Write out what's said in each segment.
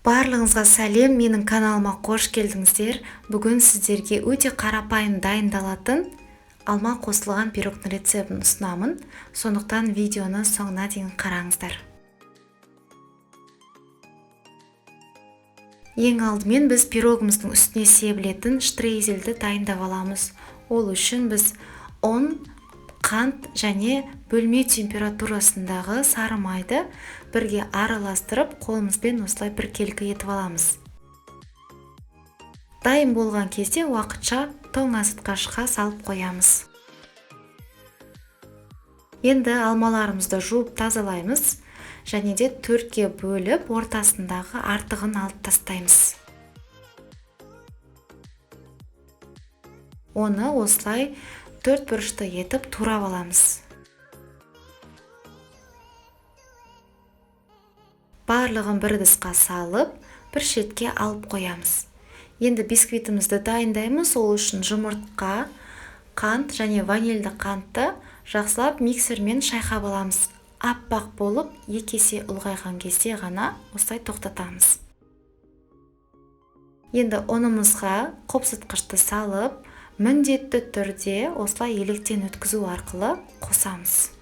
Барлығыңызға сәлем, менің каналыма қош келдіңіздер. Бүгін сіздерге өте қарапайым дайындалатын алма қосылған пирогтың рецептін ұсынамын. Сондықтан видеоны соңына дейін қараңыздар. Ең алдымен біз пирогымыздың үстіне себілетін штрейзельді дайындап аламыз. Ол үшін біз ұн, қант және бөлме температурасындағы сары майды бірге араластырып, қолымызбен осылай біркелкі етіп аламыз. Дайын болған кезде уақытша тоңазытқышқа салып қоямыз. Енді алмаларымызды жуып тазалаймыз және де төртке бөліп ортасындағы артығын алып тастаймыз. Оны осылай төрт бұрышты етіп турап аламыз. Барлығын бір ыдысқа салып, бір шетке алып қоямыз. Енді бисквитімізді дайындаймыз. Ол үшін жұмыртқа, қант және ванильді қантты жақсылап миксермен шайқап аламыз. Аппақ болып, екі есе ұлғайған кезде ғана осылай тоқтатамыз. Енді ұнымызға қопсытқышты салып, міндетті түрде осылай електен өткізу арқылы қосамыз.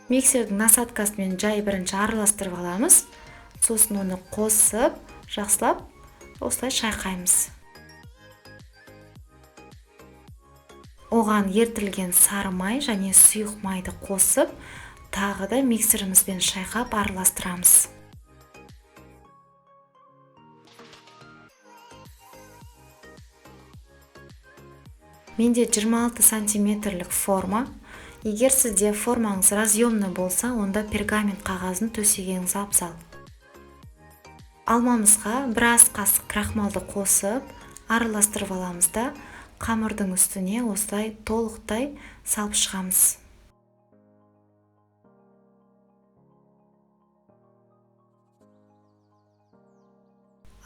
Миксердің насадкасымен жай бірінші араластырып аламыз, сосын оны қосып, жақсылап осылай шайқаймыз. Оған ерітілген сары май және сұйық майды қосып, тағы да миксерімізбен шайқап араластырамыз. Менде 26 сантиметрлік форма. Егер сізде формаңыз разъемный болса, онда пергамент қағазын төсегеніңіз абзал. Алмамызға біраз қасық крахмалды қосып, араластырып аламыз да, қамырдың үстіне осылай толықтай салып шығамыз.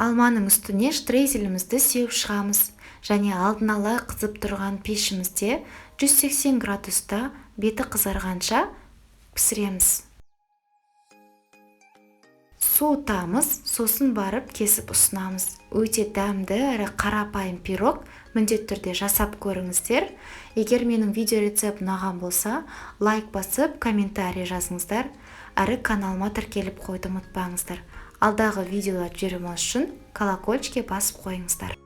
Алманың үстіне штрейзелімізді сеуіп шығамыз және алдын ала қызып тұрған пешімізде 180 градуста беті қызарғанша пісіреміз. Суытамыз, сосын барып кесіп ұсынамыз. Өте дәмді әрі қарапайым пирог, міндетті түрде жасап көріңіздер. Егер менің видео рецепт ұнаған болса, лайк басып, комментарий жазыңыздар, әрі каналыма тіркеліп қоюды ұмытпаңыздар. Алдағы видеолар жібермес үшін колокольчикке басып қойыңыздар.